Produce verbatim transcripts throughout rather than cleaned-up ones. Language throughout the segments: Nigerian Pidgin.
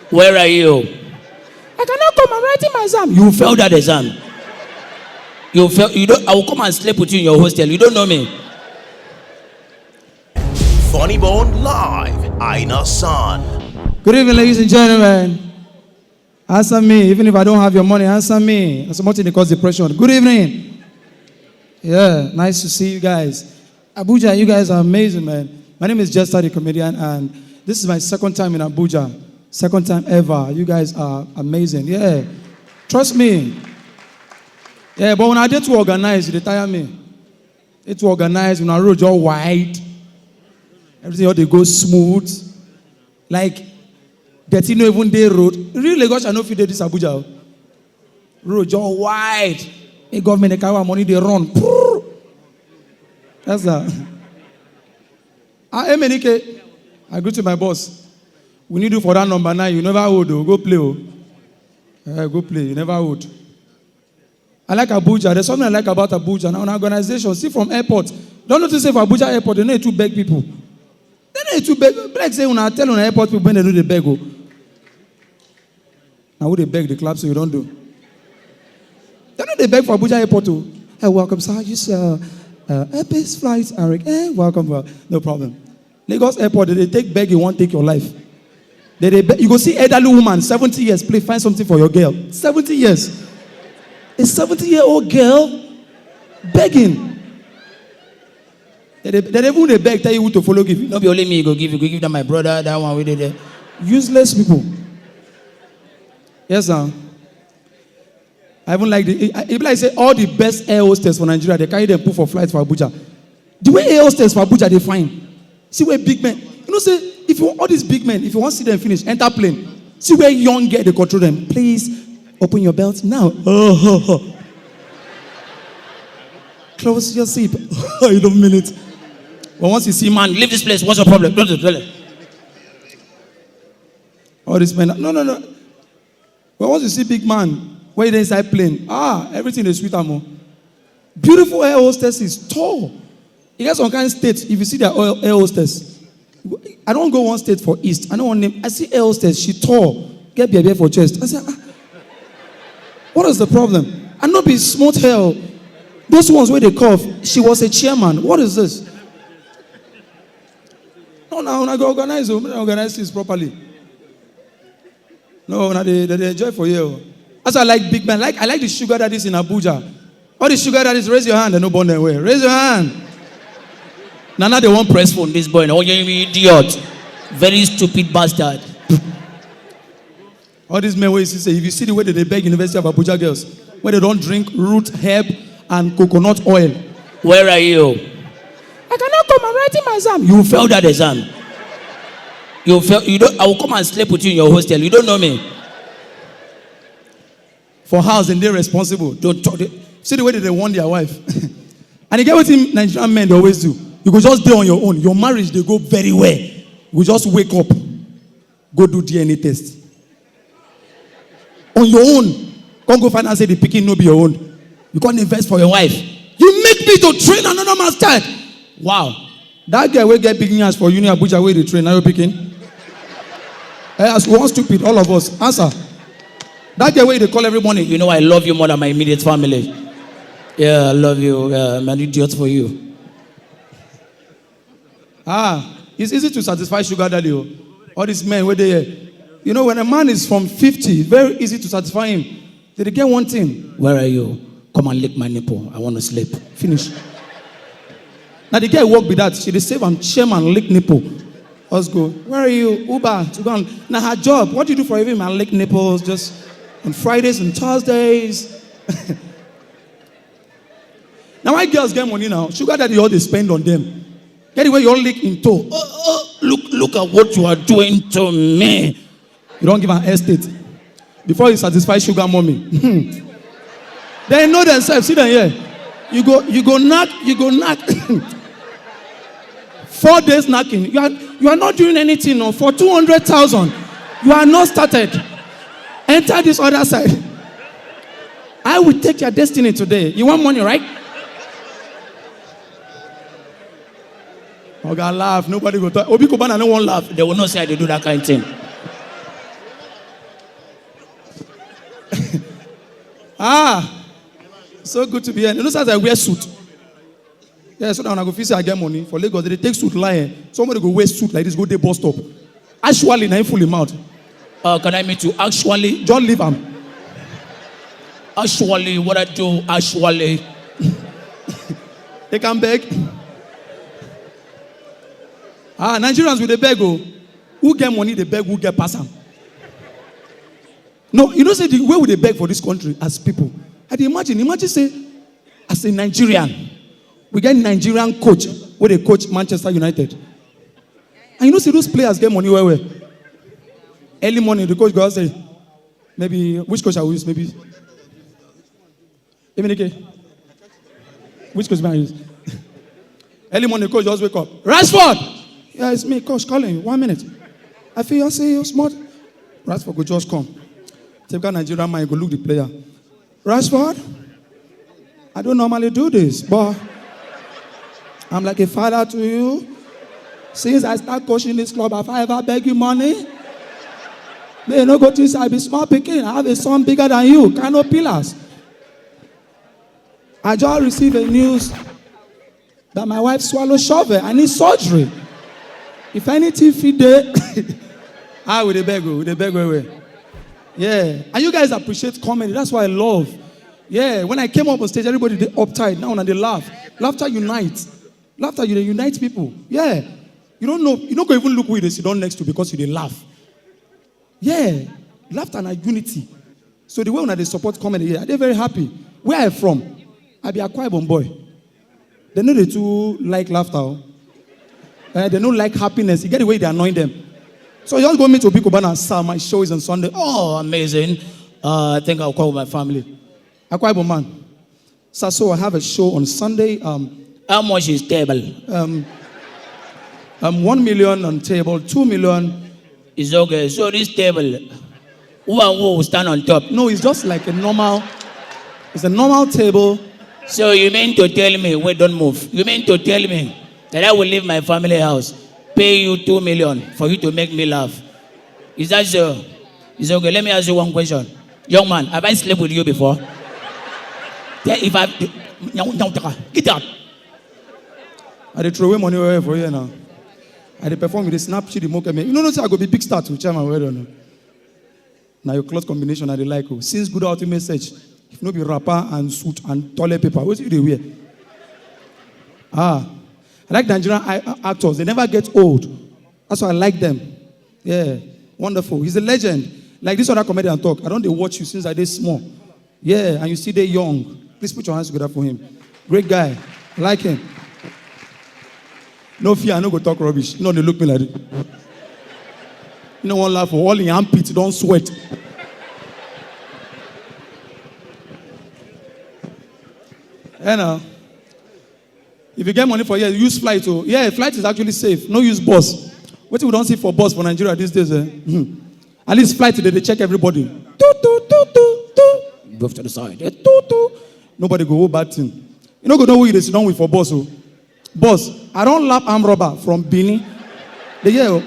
Where are you? I cannot come. I'm writing my exam. You failed that exam. You fail. You don't. I will come and sleep with you in your hostel. You don't know me. Funny Bone Live, Aina San. Good evening, ladies and gentlemen. Answer me. Even if I don't have your money, answer me. That's something that cause depression. Good evening. Yeah, nice to see you guys. Abuja, you guys are amazing, man. My name is Jester, the comedian, and this is my second time in Abuja. Second time ever. You guys are amazing. Yeah. Trust me. Yeah, but when I did to organize, they tire me. It's organized, when I road all wide. Everything all they go smooth. Like, dirty no even day road. Real Lagos, I know if you did this Abuja. Road all wide. A government, they carry our money, they run. Prrr. That's that. Ah, M N E K, I agree to my boss. We need you for that number nine. You never hold, oh. Go play, oh. Eh, go play. You never hold. I like Abuja. There's something I like about Abuja. Now, an organization, see from airport. Don't notice if Abuja airport, they need to beg people. They need to beg. Like say, when I tell on airport people, when they do, they beg. Oh. Now, who they beg, they clap, so you don't do. They know they beg for Abuja airport too. Hey, welcome, sir. You sir, uh, Airpeace flight, Eric. Hey, welcome, uh, no problem. Lagos airport, they take beg, you won't take your life. They, they beg, you go see elderly woman, seventy years, please find something for your girl. Seventy years. A seventy-year-old girl begging. They, they, they even they beg, tell you who to follow give. Not be only me, go give, you go give them my brother, that one, we did there. Useless people. Yes, sir. I even like the, it, it be like say all the best air hostess for Nigeria, they carry them put for flight for Abuja. The way air hostess for Abuja, they fine. See where big men. You know, say, if you want all these big men, if you want to see them finish, enter plane. See where young girl, they control them. Please, open your belt now. Close your zip. You don't mean it. But once you see man, leave this place. What's your problem? Don't, don't, don't. All these men, no, no, no. But once you see big man, when you dey inside plane, ah, everything is sweet, amo. Beautiful air hostesses, tall. You get some kind of state, if you see their air, air hostess, I don't go one state for East. I don't want name. I see air hostess, she tall. Get beer, beer for chest. I say, ah, what is the problem? I know be smart hell. Those ones where they cough, she was a chairman. What is this? No, now I go organize, oh, organize things properly. No, now they, they, they enjoy for you. As I like big man, like I like the sugar daddies in Abuja. All the sugar daddies, raise your hand. They no born their way. Raise your hand. Now, now they won't press phone. This boy, oh, you idiot, very stupid bastard. All these men wey you see say, if you see the way that they beg University of Abuja girls, where they don't drink root herb and coconut oil. Where are you? I cannot come. I'm writing my exam. You failed that exam. You fail. You don't. I will come and sleep with you in your hostel. You don't know me. For house, and they're responsible. Don't talk. They, see the way that they want their wife. And you get what Nigerian men they always do. You go just dey on your own. Your marriage they go very well. You go just wake up, go do D N A test. On your own. Come go find out say the pikin no be your own. You can't invest for your wife. You make me to train another man's child. Wow. That girl will get big nyash for Uni Abuja where they train. Now you picking. Eh, as one stupid, all of us. Answer. That girl where they call every morning. You know I love you more than my immediate family. Yeah, I love you. Yeah, I'm an idiot for you. Ah, it's easy to satisfy sugar daddy. Oh. All these men where they, you know, when a man is from fifty, very easy to satisfy him. Did they get one thing? Where are you? Come and lick my nipple. I want to sleep. Finish. Now the girl work with that. She dey save am chairman lick nipple. Let's go. Where are you? Uber to go. And, now her job. What do you do for a living? I lick nipples just on Fridays and Thursdays. Now why girls get money now? Sugar daddy all they spend on them. Get the way you all lick in toe. Oh, oh, look, look at what you are doing to me. You don't give an estate. Before you satisfy sugar mommy. They know themselves. See them here. You go, you go knock, you go knock. Four days knocking. You are, you are not doing anything, no, for two hundred thousand. You are not started. Enter this other side. I will take your destiny today. You want money, right? Oga laugh. Nobody go talk. Obi Cubana no one laugh. They will not say I dey do that kind thing. Ah, so good to be here. You know, sometimes I wear suit. Yeah, so that when I go feel say I get money for Lagos, they take suit lie. Eh? Somebody go wear suit like this, go dey bus stop. Actually, na him full him mouth. Uh, can I meet you? Actually, John, leave am. Actually, what I do, actually. They can beg. Ah, Nigerians with the beg, oh. Who get money, they beg, who get pass am. No, you know, say the way we dey beg for this country as people. I dey imagine, imagine say, as a Nigerian, we get Nigerian coach wey dey coach Manchester United. And you know, say those players get money well, well. Early morning, the coach go out say, maybe, which coach I will use? Maybe, Emenike. Which coach may I use? Early morning, coach just wake up. Rashford! Yeah, it's me, coach, calling. One minute. I feel I see you smart. Rashford go just come. Typical Nigerian man, you go look the player. Rashford, I don't normally do this, but I'm like a father to you. Since I start coaching this club, have I ever beg you money? May you no go think say I be small pikin. I have a son bigger than you. Kano pillars. I just received a news that my wife swallow shovel. I need surgery. If anything fit dey, ah, we dey beg, oh, we dey beg well, well. Yeah, and you guys appreciate comedy. That's why I love. Yeah, when I came up on stage, everybody dey uptight. Now una dey laugh. Laughter unites. Laughter you dey unite people. Yeah, you don't know. You no go even look who you dey sit down next to because you dey laugh. Yeah, laughter na unity. So the way una dey support comedy here, I dey very happy. Where I from? I be Akwa Ibom boy. They no dey too like laughter. Oh. Eh, they no like happiness. You get the way they annoy them. So you just go meet Obi Cubana, sir, my show is on Sunday. Oh, amazing. Uh, I think I'll call my family. Akwa Ibom man. Sir, so I have a show on Sunday. Um, how much is table? Um, um, one million on table, two million. It's okay. So this table, who and who will stand on top? No, it's just like a normal, it's a normal table. So you mean to tell me, wait, don't move. You mean to tell me that I will leave my family house, pay you two million for you to make me laugh? Is that so? It's okay. Let me ask you one question. Young man, have I slept with you before? Tell if I, get out. I dey throw away money away for here now. I dey perform with the snap shit, the moke me. You know, no say I go be big star to chairman. Well done. Now your cloth combination I dey like. Oh. Since good ultimate search, if no be wrapper and suit and toilet paper, what you dey wear? Ah, I like Nigerian actors. They never get old. That's why I like them. Yeah, wonderful. He's a legend. Like this other comedian talk. I don't dey watch you since I did small. Yeah, and you see they young. Please put your hands together for him. Great guy. I like him. No fear, I no go talk rubbish. No, they look me like this. You know one laugh for all in armpit, don't sweat. You know. If you get money for here, use flight. Oh, yeah, flight is actually safe. No use bus. What we don't see for bus for Nigeria these days? Eh? Hmm. At least flight today, they check everybody. Toot, toot, toot, toot, toot. Move to the side. Eh, toot, toot. Nobody go hold bad thing. You know, go know who you dey sit down with for bus. Oh. Boss, I don't lap arm robber from Benin. The year.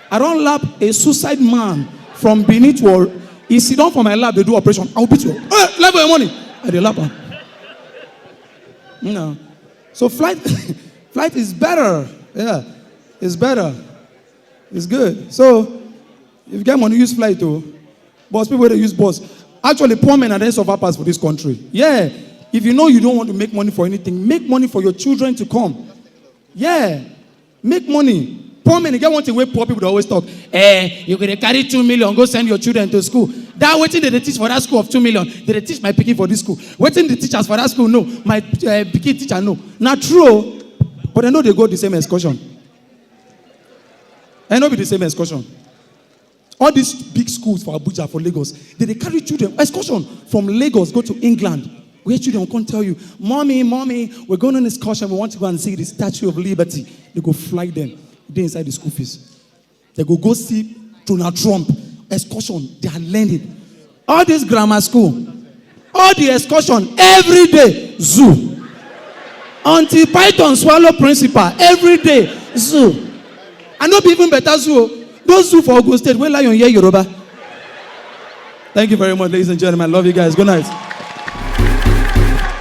I don't lap a suicide man from Benin to all. He sit down for my lap, they do operation. I'll beat you. Hey, level your money. I dey lap am. You know. So flight flight is better. Yeah. It's better. It's good. So if you get money, use flight too. Boss, people they use boss. Actually, poor men are then suffer pass for this country. Yeah. If you know you don't want to make money for anything, make money for your children to come. Yeah. Make money. Poor men, you get one thing where poor people dey always talk. Eh, you gonna carry two million, go send your children to school. That waiting they dey teach for that school of two million. They dey teach my picking for this school. Waiting the teachers for that school, no. My uh, picking teacher, no. Not true. Oh. But I know they go the same excursion. I know be the same excursion. All these big schools for Abuja, for Lagos, they dey carry children excursion from Lagos go to England, where children come tell you, "Mommy, mommy, we're going on excursion. We want to go and see the Statue of Liberty." They go fly them. They inside the school fees. They go go see Donald Trump excursion. They are learning. All this grammar school, all the excursion, every day, zoo. Until Python swallow principal, every day, zoo. I no be even better zoo. Oh. Those zoo for Ogun State, where lion hear Yoruba. Thank you very much, ladies and gentlemen. Love you guys. Good night.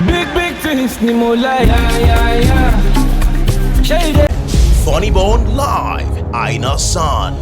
Big big things ni mo like. Yeah, yeah, yeah. Shey you dey Funny Bone Live, Aina San.